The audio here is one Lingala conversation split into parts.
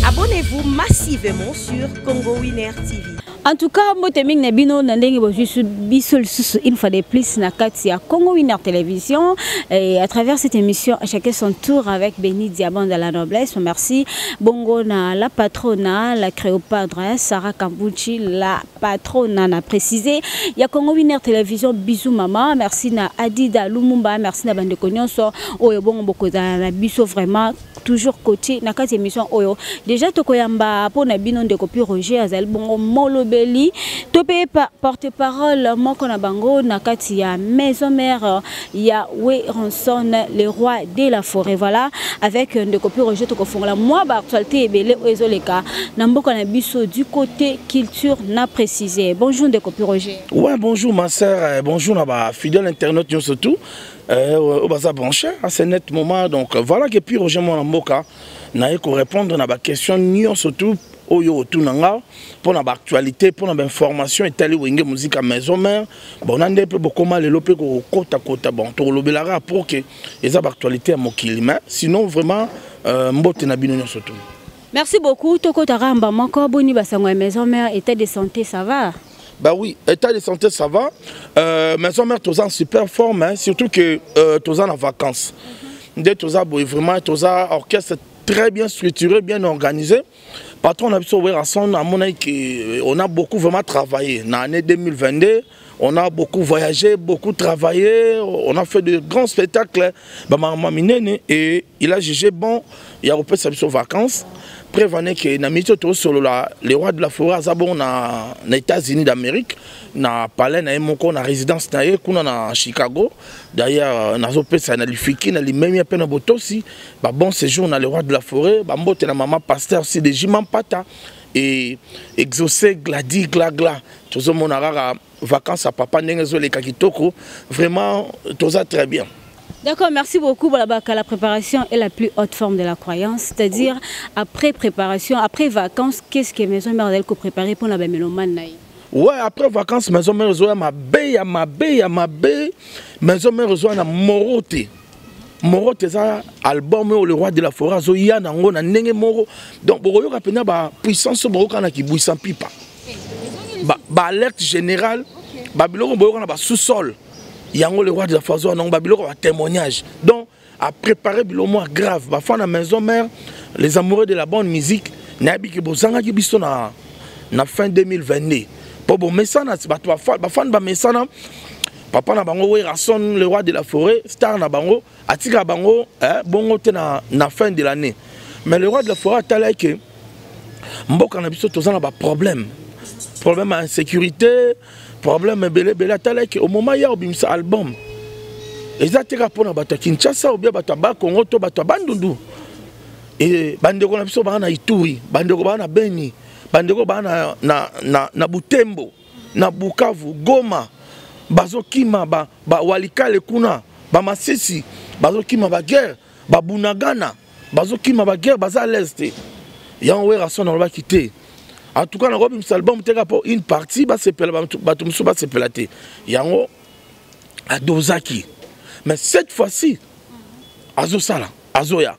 Abonnez-vous massivement sur Congo Winner TV. En tout cas, mbote mingi na bino na ndenge bozwi biso lisusu une fois de plus na kati ya Congo Winner Télévision et à travers cette émission à chacun son tour avec Béni Diamant de la noblesse. Merci Bongo na la patrona, la Créopadre, Sarah Kambuchi, la patrona na précisé ya Congo Winner Télévision. Bisous maman, merci na Adida Lumumba, merci na bandeko nyonso oyo bongo bokozala na biso vraiment toujours côté na kati émission oyo. Déjà tokoyamba mpo na bino ndeko Pi Roger, azali bongo molobeli to mpe porte-parole moko na bango na kati ya maison mère ya Werrason, le roi de la forêt. Voilà, avec ndeko Pi Roger tokofongola mwa baactualité ebele oyo ezoleka na mboka na biso du côté culture na précisé. Bonjour ndeko Pi Roger. Ouais, bonjour ma sœur, bonjour na ba fidèle internaute surtout oyo baza branché à ce net moment. Donc voilà que Pi Roger mwana mboka naye korépondre na baquestion nyonso tout oyo otuna nga mpona baactualité, mpona bainformation etali Wenge Musica Maison Mère. Bon, na nde mpe bokóma lelo mpe kokotakota, bon, tokolobelaka pour que eza baactualité ya mokili, mais sinon vraiment mbote na bino nyonso tout. Merci beaucoup. Tokotaka mba moko. Boni basango ya maison mère? État de santé, ça va? Bah oui, état de santé, ça va. Maison mère, toza en super forme, hein, surtout que toza en vacances. Nde toza boye, vraiment, toza orchestre très bien structuré, bien organisé. Patron na biso Werrason amonaki que on a beaucoup vraiment travaillé. Dans l'année 2022, on a beaucoup voyagé, beaucoup travaillé, on a fait de grands spectacles. Bah, maman minene, et il a jugé bon, il a repris sa vacances. Prévenez que na mito to solo la le roi de la forêt aza bon na États-Unis d'Amérique, na palais na ye moko, na résidence na ye kuna na Chicago. D'ailleurs, nazopesa na lifiki na limemi mpe na botosi ba bon séjour na le roi de la forêt, bambote na mama pasteur aussi de Jimampata et exaucé Gladi Glagla. Tozomona kaka vacances à papa ndenge ezoleka kitoko, vraiment toza très bien. D'accord, merci beaucoup. Balabaka, la préparation est la plus haute forme de la croyance. C'est-à-dire, après préparation, après vacances, qu'est-ce que Maison Mère a préparé pour la mélomane? Ouais, après vacances, Maison Mère ya mabe ya mabe ya mabe. Maison Mère ezoya na Morote. Morote eza album oyo le roi de la forêt azoya nango na ndenge moko. Donc bokoyoka mpenza bapuissance oyo bokoyoka na kibwisa mpipa, baalerte générale, babiloko boyoka na basous-sol, yango le roi de la forêt azoya nango, babiloko batémoignage. Donc apréparé biloko mwa grave. Bafan na maison mère, les amoureux de la bonne musique, nayebi ke bozangaki biso na fin 2022 mpo bomesana, bato bafani bamesana papa na bango Werrason, le roi de la forêt, star na bango, atikaka bango bongo te na fin de l'année. Mais le roi de la forêt atalaki ke mboka na biso toza na baproblème, problème ya insécurité, problème ebele ebele. Atalaki au moment ya obimisa album, eza te kaka mpona bato ya Kinshasa obia bato ya Bakongo to bato ya Bandundu e bandeko na biso baa na Ituri, bandeko baa na Beni, bandeko baa na Butembo, na Bukavu, Goma, bazokima ba Walikale kuna, bamasisi bazokima baguerre, babunagana bazokima baguerre, baza à l'aise te. Yango Werrason alobaki te, en tout cas nakobimisa album te kaka mpo une partie basepela, bato mosusu basepela te. Yango adozaki, mais cette fois-ci azosala, azoya.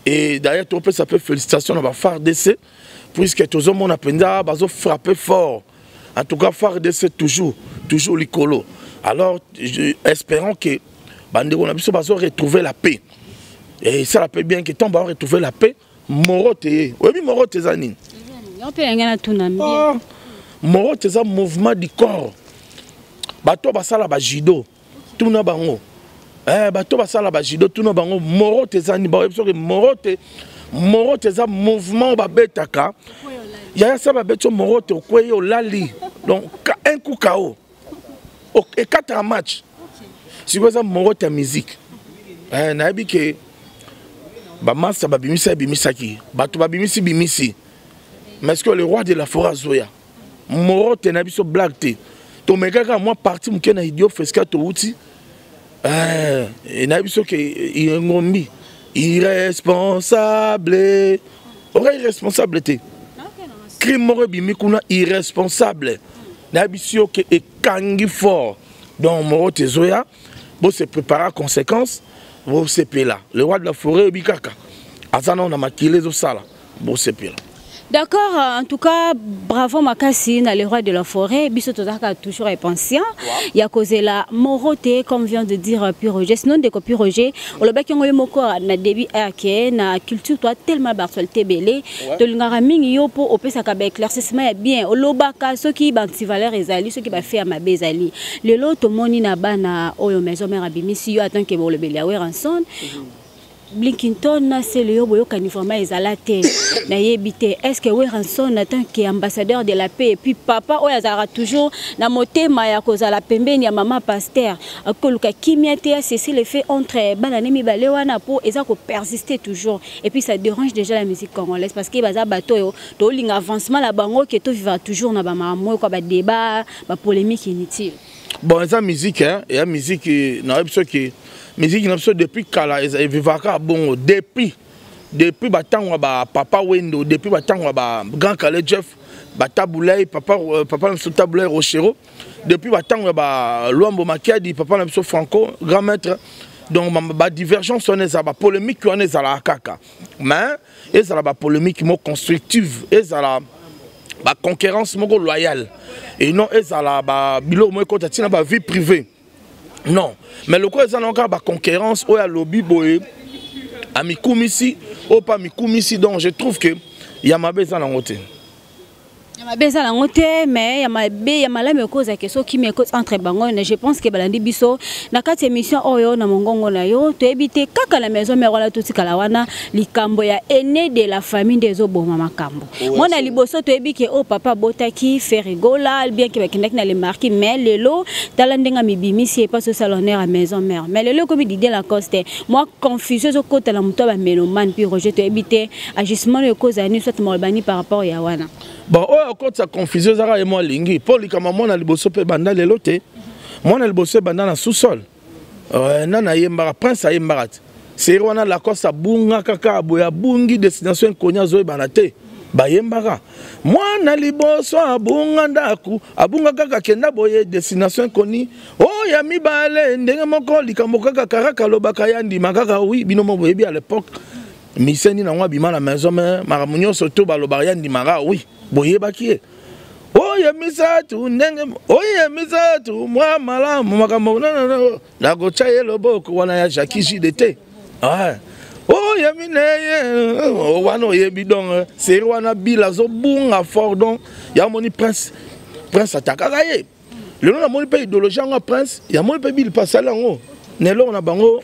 Et d'ailleurs topesa mpe félicitation na baFARDC, puisque tozomona mpenza bazofrappe fort. En tout cas FARDC toujours, toujours likolo. Alors espérons que bandeko na biso bazo retrouver la paix et ça la paix bien que tant ba retrouver la paix. Morote ye, oyebi morote eza nini? Mpe yango natuna. Ah, morote eza mouvement du corps. Bato basala bajudo, tuna bango. Bato basala bajudo, tuna bango morote eza nini, bayebi. Soki morote, morote eza mouvement babetaka yaya sa babeti yo morote, okwei, olali, donc un coup KO, ekataka match. Sikoyo eza morote ya musique. Nayebi ke bamaster babimisi, ebimisaki bato babimisi bimisi, mais ce que le roi de la forêt azoya morote na biso blague te. Tomekaka mwa parti moke na idio feska touti. Nayebi soki ngombi irresponsable, oka irresponsable te, crime moko ebimi kuna irresponsable, nayebi si yo ke ekangi fort. Donc morote ezoya, bose préparer conséquence, bosepela. Le roi de la forêt oyebi kaka aza nao na makili ezosala, bosepela. D'accord, en tout cas, bravo Makassi, le roi de la forêt, biso tozaka toujours est patient. Ya kozela morote comme vient de dire Pi Roger. Sinon de Pi Roger, olobaki ngo moko na début ake na culture toi tellement bartolte belé. Tolingaka mingi yo po opesaka ba éclaircissement ya bien. Olobaka soki ba anti-valeur ezali, soki ba fait ya mabe ezali. Lelo tomoni na bana oyo maison mère abimisi yo en tant que bolobeli ya Werrason. Blinkington na Sele yo boyokani vraiment ezala te nayebi te est-ce que Werrason en tant que ambassadeur de la paix et puis papa oyo azalaka toujours na motema ya kozala pembeni ya mama pasteur akoluka kimia te ya cesser le fait entre bana ne mibale wana po eza ko persister toujours et puis ça dérange déjà la musique congolaise parce que baza bato oyo tolinga avancement na bango ke to vivre toujours na ba makambo oyo kwa ba débat ba polémique inutile. Bon eza musique hein, ya musique na biso ke musique na biso depuis kala evivaka bongo depuis depuis batango ya ba papa Wendo, depuis batango ya ba grand Kale Jeff, ba Tabulay, papa papa na biso Tabulay Rochero, depuis batango ya ba Luambo Makiadi, papa na biso Franco grand maître. Donc ba divergence wana ezala, ba polémique wana ezalaka kaka, mais ezala ba polémique moko constructive, ezala ba concurrence moko loyale et non ezala ba biloko moko ekota ntina ba vie privée. Non, mais lokola eza na kaka ba concurrence oyo alobi boye amikumisi oyo mpe amikumisi, donc je trouve que ya mabe eza nango te. Ya mabe eza nango te, mais ya mabe ya malamu ekozala soki kimia ekoti entre bango. Na je pense que balandi biso na kati ya émission oyo na mongongo na yo, toyebi te kaka na maison mère wana totikala wana likambo ya aîné de la famille nde ezoboma makambo. Mwana liboso toyebi ke oyo papa abotaki Ferre Gola, bien ke bakendaki na le marquis, mais lelo tala ndenge amibimisi epa osala honneur ya maison mère, mais lelo ekomi Didier Lacoste. Mwa confusion ezokota na moto ya bamélomane. Puis Roger, toyebi te agissement oyo ekozala nini, soit molobani par rapport ya wana. Bon, oyo akotisa confusion ezaka ye mwa alingi mpo likambo mwana liboso mpe ebanda lelo te. Mwana liboso ebanda na sous-sol. Nani ayembaka? Prince ayembaka te. Seri wana Lacoste abunga kaka boye, abungi destination inconnue, azoyebana te. Bayembaka mwana liboso abunga ndako, abunga kaka kenda boye destination inconnue. Oyo ya mibale ndenge moko, likambo kaka karaka alobaka ya ndima kaka oui. Bino mo boyebi à l'époque miseni nango abima na maison, mais makambo nyonso to balobaka ya ndimaka oui, boyebaki ye. Oyo misato ndenge oyo misato mwa malamu makambo nakotya ye loboko wana ya Jackie JDT, oyo mineye wana oyebi. Donc seri wana bila azobunga fort, donc yamoni Prince, Prince atakaka ye. Lelo namoni mpe idéologie yango ya Prince, yamoni mpe bili pasali yango na eloko na bango,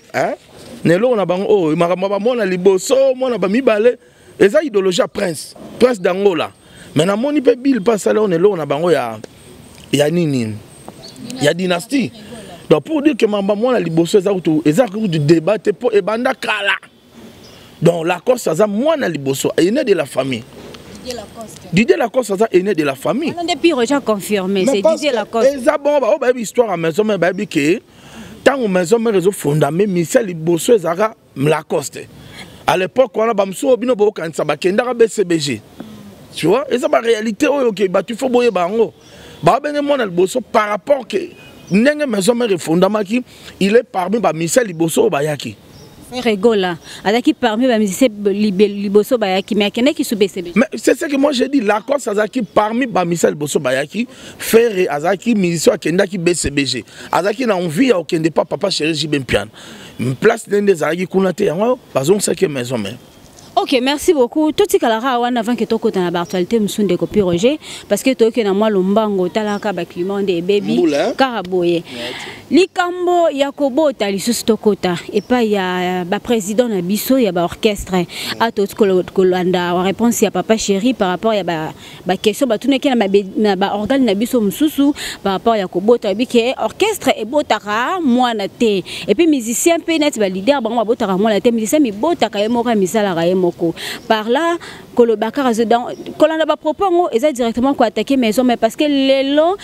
na eloko na bango oyo makambo ya bamwana liboso, mwana bamibale, eza idéologie ya Prince, Prince d'Angola. Mais namoni mpe bile mpe asali yango na eloko na bango ya nini, ya dynastie. Donc pour dire que mamba mwana liboso eza kutu, eza kutu débat te mpo ebanda kala. Donc Lacoste aza mwana liboso, aîné de la famille. Didier Lacoste aza aîné de la famille. Depuis Roger confirmé, c'est Didier Lacoste. Eza bon, ba bayebi histoire ya maison mère, bayebi ke ntango maison mère ezofondame, misia liboso ezalaka Lacoste. À l'époque wana bamosusu oyo bino bokanisa bakendaka BCBG, tu vois, eza baréalité oyo ke bato ifo boyeba yango. Babenge mwana liboso par rapport ke ndenge maison mère efondamaki, il est parmi bamisia liboso oyo bayaki. Ferre Gola azalaki parmi bamusicien liboso bayaki, mais akendaki su BCB. Mais c'est ce que moi j'ai dit, Lacoste azalaki parmi bamisia liboso bayaki. Ferre azalaki musicien akendaki BCBG, azalaki na envie ya okende pa papa chéri JB Mpiana, place ndenge ezalaki kuna te, yango bazongisaki maison mère. Ok, merci beaucoup. Totikalaka wana avant que tokota na baactualité mosusu, ndeko Pi Roger, parce que toyoki na mwa lombango, otalaka baclimat nde ebebi kaka boye. Likambo ya kobota lisusu, tokota epai ya baprésident na biso ya baorchestre. A toti kolanda réponse ya papa chéri par rapport ya baquestion batunaki na baorgane na biso mosusu par rapport ya kobota. Oyebi ke orchestre ebotaka mwana te, et puis musicien mpe neti baleader bango babotaka mwana te. Musicien mibotaka ye moko, misalaka ye moko. Par là koloba kaka kolanda bapropos yango eza directement koattaquer maison, mais parce que lelo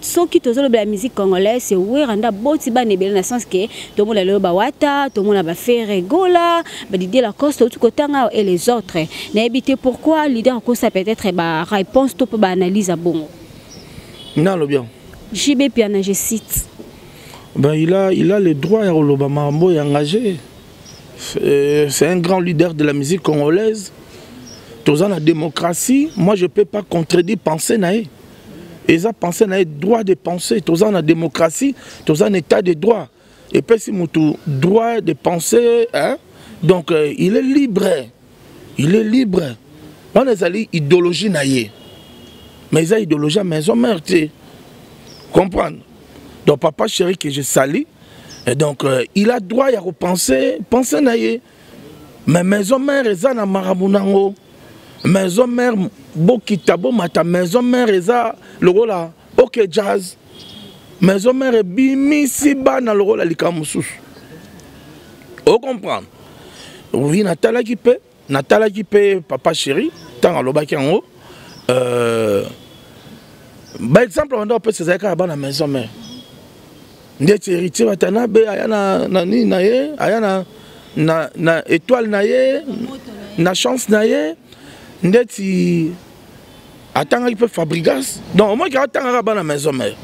soki tozolobela musique congolaise, c'est Wera nde aboti bana ebele, na sens ke tomona lelo bawata, tomona baFerre Gola, baDidier Lacoste outi kotanga et les autres. Nayebi te pourquoi leader akosa peut-être baréponse to mpe baanalyse ya bongo. Nalobi yango. JB Piana, je cite. Ben, il a le droit ya koloba makambo ya engagé. C'est un grand leader de la musique congolaise. Toza na démocratie, moi je peux pas contredire pensée na ye. Eza pensée na ye, droit de penser. Toza na démocratie, toza na état de droit. Epesi mutu droit de penser, hein? Donc il est libre. Il est libre. Wana ezali idéologie na ye. Mais eza idéologie ya maison mère te. Comprendre? Donc papa chéri que je salue, et donc il a droit ya kopenser, penser na ye. Mais maison mère eza na makambo nango. Maison mère bokita bomata, maison mère eza lokola OK Jazz. Maison mère ebimisi bana lokola likambo mosusu. Ocomprendre? Oui, natalaki mpe, natalaki mpe papa chéri ntango alobaki yango. Baexemple banda opesa ezalaki kaka bana maison mère. Ndeti Héritier Watanabe aya na nini na ye, aya na étoile na ye, na chance na ye. Ndeti atangaki mpe Fabregas. Donc omoni kaka atangaka bana maison mère.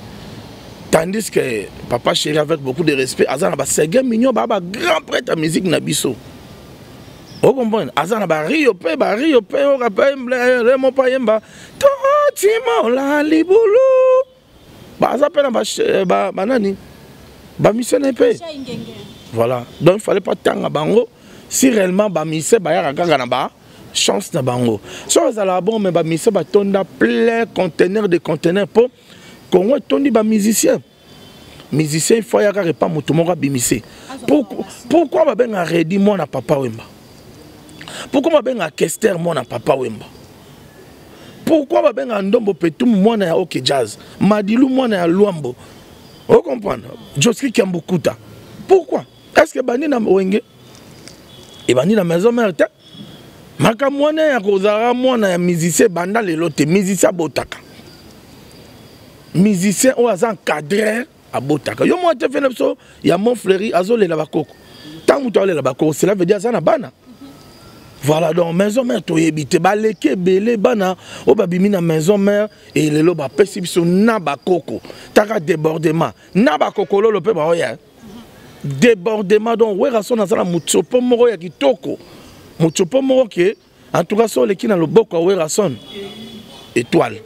Tandis que papa chéri, avec beaucoup de respect, aza na basege mignon, baa ba grand prêtre ya musique na biso. Ocomprendre? Aza na bario mpe, bario mpe oka mpe mo mpo ayemba totimola libulu. Baza mpe na banani, bamisene mpe. Voilà, donc il fallait pas tanga bango. Si réellement bamise bayaka kaka na ba chance na bango, so ezalaka bon. Mais bamise batonda plein conteneur de conteneur, mpo Congo etondi bamusicien. Musicien, il faut ayaka repa moto moko abimise. Pourquoi babenga Redi mwana Papa Wemba? Pourquoi babenga Kester mwana Papa Wemba? Pourquoi babenga Ndombo Petum mwana ya OK Jazz, Madilu mwana ya Luambo? Ocomprendre? Joski Kiambukuta, pourquoi? Est ce que ebandi na Wenge, ebandi na maison mère te? Makambo wana ya kozalaka mwana ya musicien ebanda lelo te. Musicien abotaka, musicien oyo aza encadreur abotaka. Yo mwana te fe na biso ya Montfleury azolela bakoko. Ntango moto aolela bakoko, cela veut dire aza na bana. Voilà, donc maison mère toyebi te. Baleki ebele, bana oyo babimi na maison mère. E lelo bapesi biso na bakoko taka débordement na bakokololo mpe baoya débordement. Donc Werrason aza na motsopo moko ya kitoko, motsopo moko ke en tout cas so oleki na loboko ya Werrason, étoile.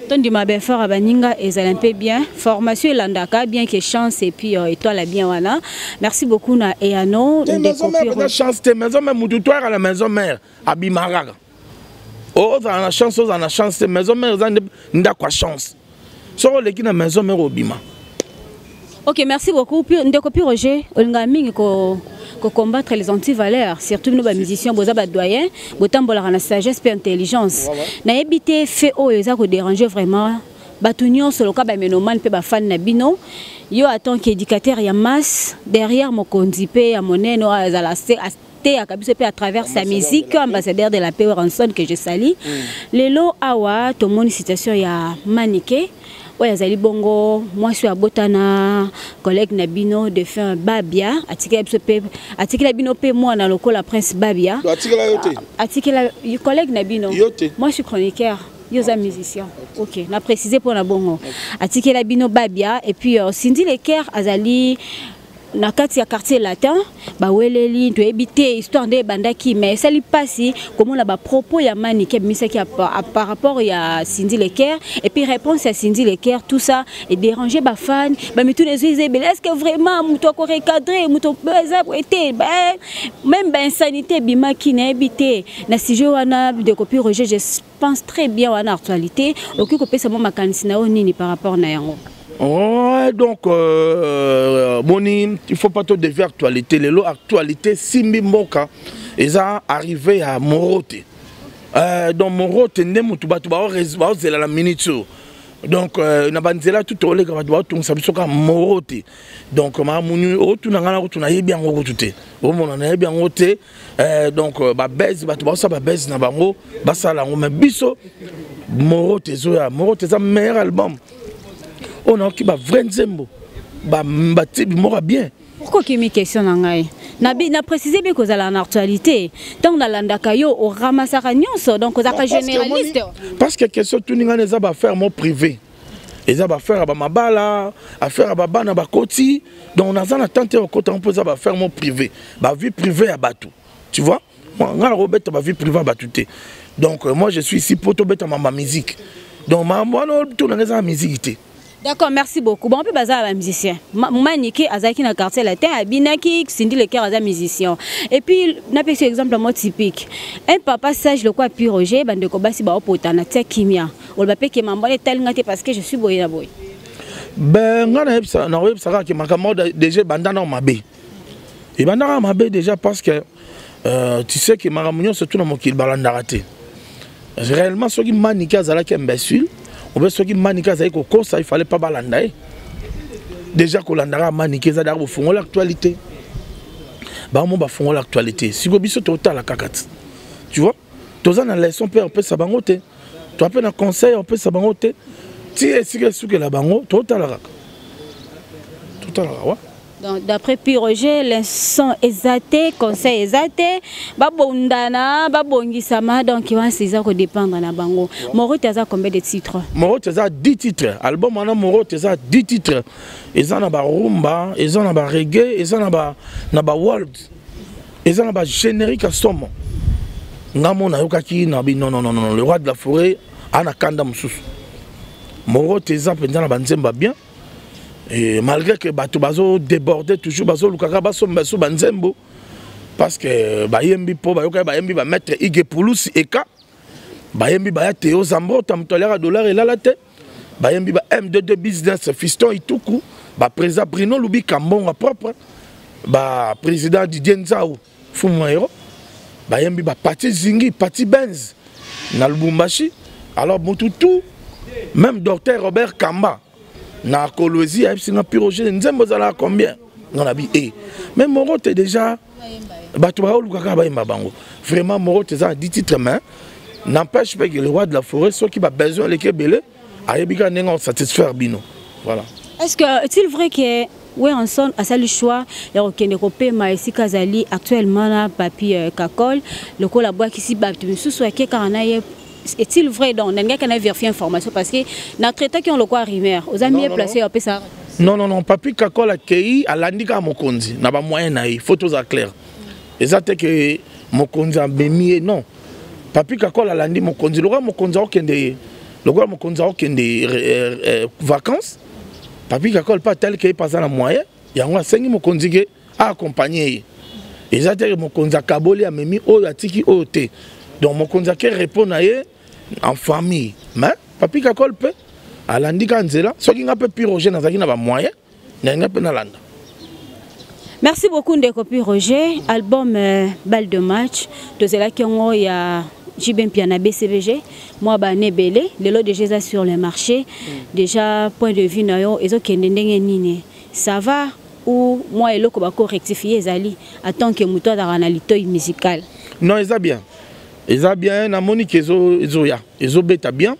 Tondima baeffort ya baninga ezala mpe bien, formation elandaka bien que chance et puis étoile ya bien wana. Merci beaucoup na eyano. Maison mère eza chance te. Maison mère, mutu toyaka na maison mère abima kaka. Ozala na chance, ozala na chance te, maison mère eza ndako ya chance. Soki oleki na maison mère, obima. Ok, merci beaucoup. Ndeko Pi Roger, olinga mingi ko ko combattre les antivaleurs, surtout nous ba musiciens, boza ba doyen, botambolaka na sagesse pe intelligence. Nayebi te fait oyo eza ko déranger vraiment bato nyonso loka ba mélomanes pe ba fan na bino. Yo en tant qu'éducateur ya masse derrière mokonzi pe ya monene oyo azala ateyaka biso mpe à travers sa musique, ambassadeur de la paix Ranson que je salue. Lelo awa tomoni situation ya Manike oyo azali bongo mwasi oyo abota na collègue na bino défunt Babia. Atikela biso mpe, atikela bino mpe mwana lokola Prince Babia. Atikela yo te. Atikela collègue na bino. Yo te. Moi je suis chroniqueur, yo oza musicien. Ok, na préciser mpona bongo. Atikela bino Babia et puis Cindy Leker azali na kati ya Quartier Latin. Baweleli, toyebi te histoire nde ebandaki, mais esali mpasi komona bapropos ya Manike abimisaki par rapport ya Cindy Leker et puis réponse ya Cindy Leker. Tout ça edéranger bafan, bamituna ezo eza ebele. Est ce que vraiment moto akorecadre moto eza te? Même bainsanité ebimaki. Nayebi te na sujet wana, ndeko Pi Roger, je pense très bien wana actualité, okoki kopesa mwa makanisi na yo nini par rapport na yango? Ouais, donc boni, il faut pas te dévier actualité. Lelo actualité simbi mboka eza arrivé à Morote. Donc Morote nde mutu bato baozela la minute oyo. Donc na banzela tout oleka, bato baotungisa biso kaka Morote. Donc mamuni otuna ngai na kutu nayebi yango kutu te. Omona, nayebi yango te. Donc babese, bato baosala babese na bango, basala yango. Mais biso Morote ezoya. Morote eza meilleur album oyo nayoki, bavrai nzembo, batibi moko ya bien. Pourquoi okimi question na ngai? Na précise bien kozala na actualité. Ntango nalandaka yo, oramasaka nyonso, donc ozalaka généraliste. Parce que question tuni ngai eza baaffaire mo privé, eza baaffaire ya bamabala, affaire ya babana bakoti. Donc naza na tante okota mpo eza baaffaire mo privé, bavie privé ya bato. Tu vois, nga nakobeta bavie privé ya bato te. Donc moi je suis ici po tobeta mamba musique. Donc makambo wana tolanga eza na musique te. D'accord, merci beaucoup. Bon, on peut baser à musicien. Manike azaki na quartier latin, abinaki, Cindy Le Cœur aza musicien. Et puis, na pesi exemple moi typique. Un papa sage le quoi Pi Roger, bande ko basi ba opota na tia kimia. Oloba pe ke mambo ne talinga te parce que je suis boye na boye. Ben nga na yebisa na yebisa kaka ke makambo déjà banda na mabe. Ebandaka mabe déjà parce que tu sais que makambo nyonso tuna mokili balandaka te. Réellement soki Manike azalaki imbécile, ou bien soki Manike azalaki kokosa, il fallait pas balanda ye. Déjà kolandaka Manike eza daka bofongola actualité. Bango bafongola actualité. Siko biso totala kaka ti. Tu vois? Toza na leçon mpe opesa bango te. Toza mpe na conseil opesa bango te. Ti esika esukela bango, totala kaka. Totala kaka, ouais. Donc, d'après Pi Roger, leçon eza te, conseil eza te, babondana, babongisama, donc wana eza kodépendre na bango. Morote aza combien de titres? Morote eza 10 titres. Album wana Morote eza 10 titres. Eza na ba rumba, eza na ba reggae, eza na ba world. Eza na ba générique ya somo. Nga mo nayokaki na bi non non non non, le roi de la forêt ana kanda mosusu. Morote eza mpenza na banzemba bien. Et malgré que bato bazo déborder toujours, bazo lukaka basomba so banzembo parce que bayembi po bayoka bayembi ba maître Ige Pulusi eka bayembi baya Théo Zambrota moto aliaka dollar elala te, bayembi ba M22 business Fiston Ituku, ba président Bruno Lubi Kambonga propre, ba président Didier Nzau Fumu Hero, bayembi ba Pati Zingi, Pati Benz na Lubumbashi. Alors mutu tout, même docteur Robert Kamba na Kolwezi ayebisi nga Pi Roger nzembo ezalaka combien? Nga na bi e mais Morote déjà bato baoluka kaka bayemba bango. Vraiment Morote eza na 10 titres, mais n'empêche pas que le roi de la forêt soki ba besoin eleki ebele ayebi kaka ndenge akosatisfaire bino. Voilà. Est-ce que est-il vrai que Werrason asali choix ya kokende kopema esika azali actuellement na Papi Kakol lokola abwakisi bato misusu ake kaka na ye? Est-il vrai? Donc nalingaki na vérifier information parce que na traitaki on lokwa rumeur oza mieux placé ya opesa. Non non non, Papi Kakol akei alandi kaka mokonzi na ba moyen na ye, faut toza clair. Eza te ke mokonzi amemi ye, non. Papi Kakol alandi mokonzi, lokola mokonzi akokende ye, lokola mokonzi akokende vacances, Papi Kakol pa tel ke ye aza na moyen, yango asengi mokonzi ke accompagner ye. Eza te ke mokonzi akaboli amemi oyo atiki oyo te. Donc mokonzi ake répondre na ye en famille. Mais Papi Kakol pe alandi ka nzela, soki nga pe Pi Roger nazalaki na ba moyen, na nga pe nalanda. Merci beaucoup Ndeko Pi Roger. Album Balle de match, tozelaki yango ya JB Mpiana BCBG, moi ba nebele, lelo déjà eza sur le marché. Déjà point de vue na yo ezokende ndenge nini? Ça va ou moi eloko bako rectifier ezali en tant que moto azalaka na litoyi musical? Non, eza bien. Eza bien, namoni ke ezoya, ezobeta bien.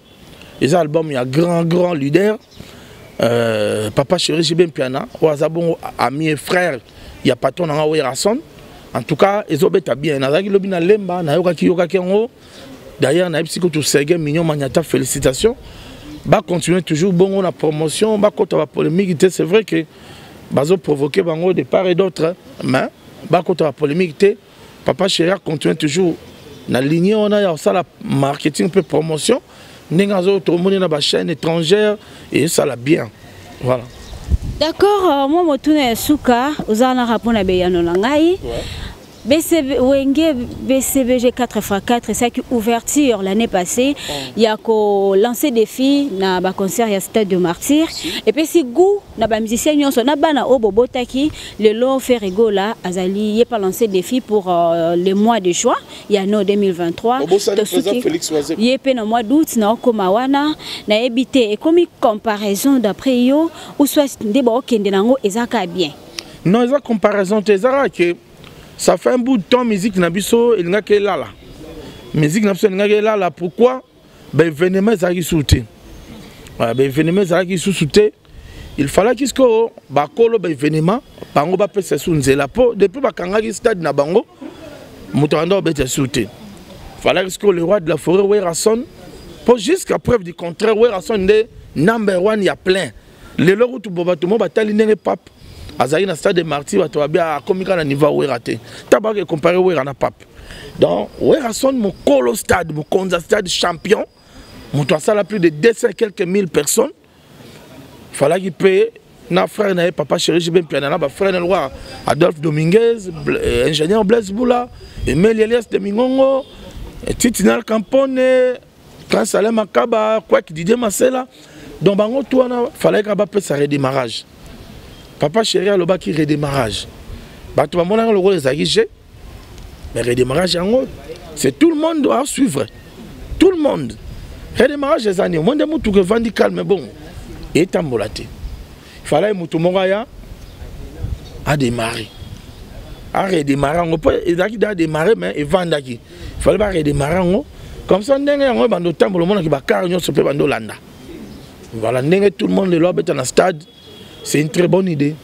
Eza album ya grand grand leader. Papa chéri JB Mpiana, oyo aza bongo ami et frère ya patron na nga Werrason. En tout cas, ezobeta bien. Nazalaki lobi na Lemba, nayokaki yokaki yango. D'ailleurs, nayebisi kutu Serge Mignon Magnata, félicitations. Ba continuer toujours bongo na promotion, ba kota ba polémique te. C'est vrai que bazo provoquer bango de part et d'autre, mais ba kota ba polémique te. Papa chéri a continuer toujours na lignée on a ya sala marketing pe promotion ndenge azo tomoni na ba chaîne étrangère et ça la bien. Voilà. D'accord, moi motuna ya suka oza na rapport na beyano na ngai. BCB, Wenge BCBG 4x4, c'est qui ouverture l'année passée, il y a ko lancer défi na ba concert ya Stade de Martyrs. Et puis si goût na ba musicien nyonso na bana o bobotaki le lot Ferre Gola azali yé pas lancer défi pour le mois de juin, il y a no 2023. Obosani Tosuki, président Félix Wazekwa. yé pe na mois d'août na okoma wana na ebité et comme comparaison d'après yo ou soit nde ba okende nango ezaka bien. Non, eza comparaison te, ezaka que ça fait un bout de temps musique na biso elingaki elala. Musique na biso elingaki elala, pourquoi? Ba événement ezalaki susu te. Voilà, ba événement ezalaki susu te. Il fallait qu'est-ce que bakolo ba événement bango ba pesa su nzela po depuis bakangaki stade na bango moto anda obeta su te. Fallait qu'est-ce que le roi de la forêt Werrason po jusqu'à preuve du contraire Werrason nde number 1 ya plein. Lelo kutu bo bato mo batali ndenge pape Azalaki na stade de Martyr, bato babi akomi kaka na niveau ya Wera te. Ntango bake compare Wera na Pape. Donc Werrason mokolo stade, mokonzi ya stade, champion, moto asala plus de 200 et quelques mille personnes. Falaki mpe na frère na ye papa chéri JB Mpiana, na bafrère na lokola Adolphe Dominguez, ingénieur Blaise Bula, Emeli Elias de Mingongo, Titinal Campone, Prince Alain Makaba, Kwek Didier Masela. Donc bango tout wana fallait ka bapesa redémarrage. Papa chéri alobaki redémarrage, bato bamonaka lokola ezalaki jeu, mais redémarrage yango, c'est tout le monde doit suivre, tout le monde. Redémarrage eza nini? Omoni nde motuka evandi calme bongo, etambola te. Fallait motu moko aya adémarrer, aredémarrer yango, mpo ezalaki da adémarrer mais evandaki. Fallait baredémarrer yango comme ça, ndenge yango ebanda otambola, omonaki bacar nyonso mpe banda olanda. Voilà ndenge tout le monde lelo abeta na stade. C'est une très bonne idée.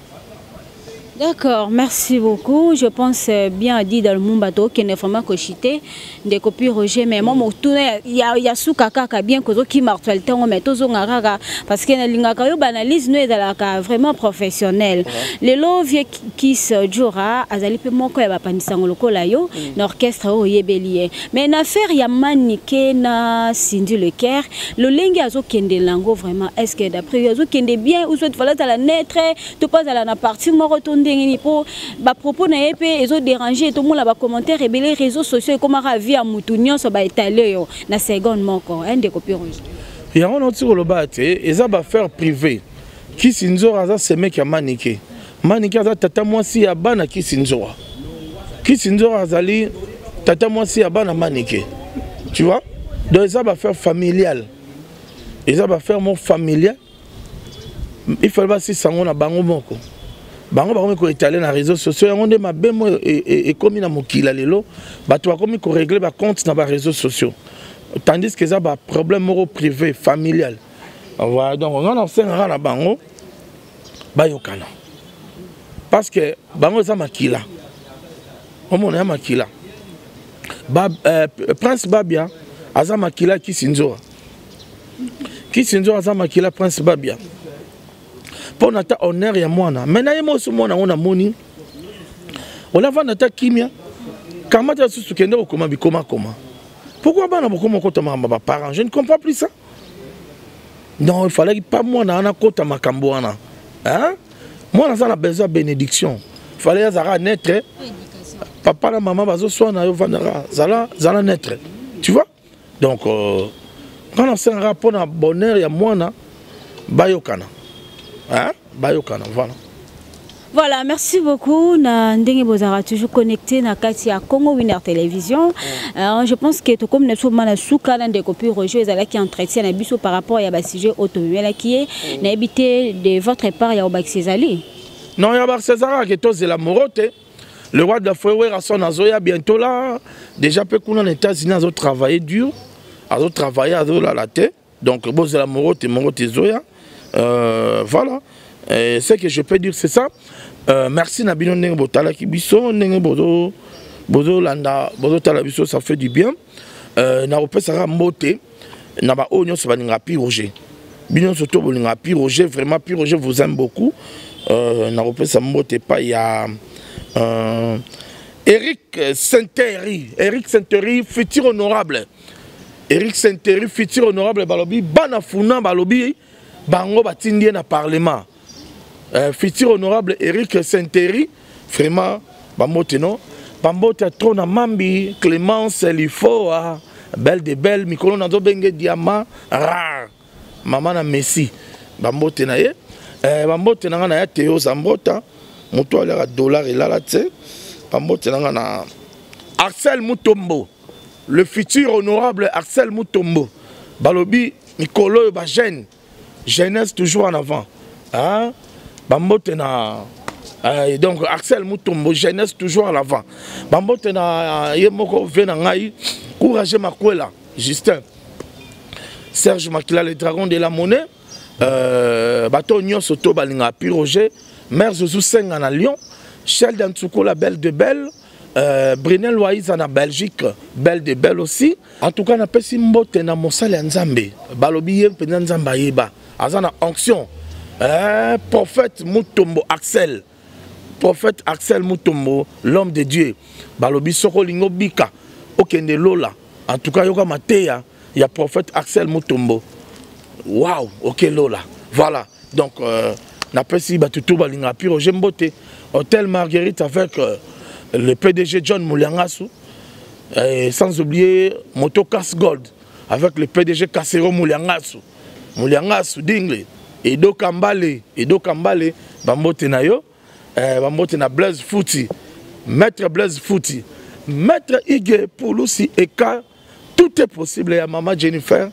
D'accord, merci beaucoup. Je pense bien dit dans le monde bateau qui est vraiment cochité des copies Roger, mais moi mon tourne il y a sous kaka bien que qui martel temps, mais tozo ngara parce que na lingaka yo analyse no ezalaka vraiment professionnel. Lelo vieux Kis Djora azali pe moko ya bapandisango lokola yo na orchestre oyo oyebeli ye. Mais na affaire ya Manike na Cindy Le Cœur, lolenge azokende lango vraiment, est-ce que d'après yo azokende bien ou soit voilà la naître to pas ala na parti moko to ndenge nini? Mpo bapropos na ye mpe ezodéranger, tomona bacommentaire ebele, réseaux sociaux ekomaka vie ya mutu nyonso, baetale oyo na seconde moko, ndeko Pi Roger. Yango nauti koloba te, eza baaffaire privé. Kisi Nzora aza semeki ya Manike. Manike aza tata mwasi ya bana Kisi Nzora. Kisi Nzora azali tata mwasi ya bana Manike, tu vois. Donc eza baaffaire familiale, eza baaffaire moko familiale. Il fallait basisa yango na bango moko. Bango bakomi koétaler na réseaux sociaux, yango nde mabe mo ekomi na mokili ya lelo. Bato bakomi korégler bacompte na baréseaux sociaux, tandis que eza baproblème moko privé, familial. Voilà. Donc nga na osengaka na bango bayokana, parce que bango eza makila, omona ya makila ba, Prince Babia aza makila Kisi Nzora, Kisi Nzora aza makila Prince Babia. Mpo na ta honneur ya mwana me na ye mosu, mwana yango namoni olavanda ata kimia, kamata susu kende kokoma bikomakoma. Pourquoi bana bokoma okota makambo ya baparent? Je ne comprends plus ça. Non, il fallait pas mwana wana kota makambo wana, hein? Mwana aza na besoin ya bénédiction. Fallait azalaka neutre. Papa na mama bazoswana, yo vandaka, zala, zala neutre, tu vois. Donc nga nasengaka mpo na bonheur ya mwana, bayokana, hein? Bayokana, voilà. Voilà, merci beaucoup. Na ndenge bozara toujours connecté na kati ya Congo Winner Télévision. Je pense que tout comme nous sommes na suka na ndeko Pi Roger ezalaki entretien na biso par rapport ya ba sujet automobile qui est na évité de votre part ya obakisi ezali. Non, ya bakisi ezalaka ke tozela moro te. Le roi de la forêt Werrason azoya bientôt là. Déjà pe kuna na États-Unis azo travailler dur, azo travailler, azolala te. Donc bozela moro te, moro te ezoya. Voilà. Et ce que je peux dire, c'est ça. Merci na bino ndenge botalaki biso, ndenge bozo bozolanda, bozotala biso, ça fait du bien. Nakopesaka mbote na baoyo nyonso balingaka Pi Roger. Bino nyonso to bolingaka Pi Roger, vraiment Pi Roger vous aime beaucoup. Nakopesa mbote epai ya Eric Sainteri, Eric Sainteri, futur honorable. Eric Sainteri, futur honorable, balobi bana funa, balobi bango batindi ye na parlement. Futur honorable Eric Sainteri, vraiment bambote no, bambote ya trop na Mambi Clémence Lifoa, belle de belle, mikolo nazobenge diamant rare, mama na Messi, bambote na ye. Bambote na nga na ya Teo Zambota, moto aliaka dollar elala te. Bambote na nga na Axel Mutombo, le futur honorable Axel Mutombo. Balobi mikolo oyo bajeune, jeunesse toujours en avant, hein? Bambote na donc Axel Mutombo, jeunesse toujours en avant. Bambote na ye moko ve na ngai Courage Makwela Justin, Serge Makila, le dragon de la monnaie. Bato nyonso to balingaka Pi Roger, mère Zozu Senga na Lyon, Shel Dantsuko, la belle de belle, Brunel Waiza na Belgique, belle de belle aussi. En tout cas, napesi mbote na mosali ya Nzambe. Balobi ye mpenza Nzambe ayeba aza na onction, prophète Mutombo Axel. Prophète Axel Mutombo, l'homme de Dieu. Balobi soko lingo bika okende lola. En tout cas yoka mateya ya prophète Axel Mutombo. Waouh, ok lola. Voilà. Donc euh, napesi bato tout balinga Pi Roger mbote. Hôtel Marguerite avec euh, le PDG John Mouliangasu. Et sans oublier Moto Casse Gold avec le PDG Kassero Mouliangasu. Mouliangasu Dingle. Edo Kambale, Edo Kambale, bambote na yo, eh, bambote na Blaise Fouti, Maître Blaise Fouti, Maître Ige Pulusi Eka, tout est possible ya Mama Jennifer,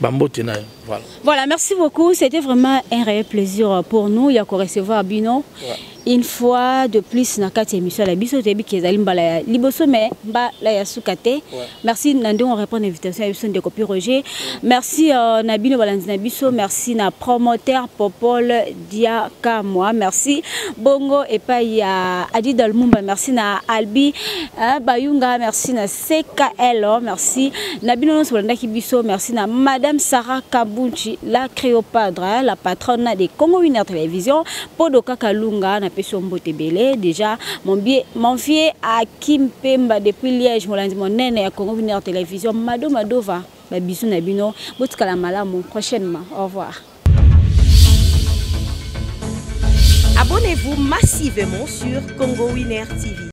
bambote na yo. Voilà. Voilà, merci beaucoup. C'était vraiment un réel plaisir pour nous ya recevoir bino. Ouais. Une fois de plus na kati émission la biso toyebi ke ezali mbala ya liboso mais mbala ya suka te. Merci na ndenge répondre invitation ya biso ndeko Pi Roger. Merci euh, na bino balandi na biso, merci na promoteur Popol Diakamwa, merci Bongo epai ya Adi Dalmumba, merci na Albi hein, Bayunga, merci na CKL, merci na bino nyonso bolandaki biso, merci na Madame Sarah Kabunchi, la Créopadre, hein, la patronne de Congo Winner Télévision, Podo Kakalunga, na pesi yo mbote ebele déjà mon bien mon vieux Akim Pemba depuis Liège, molandi monene ya Congo Winner Télévision, Mado Madova, ba bisous na bino, botikala malamu prochainement. Au revoir. Abonnez-vous massivement sur Congo Winner TV.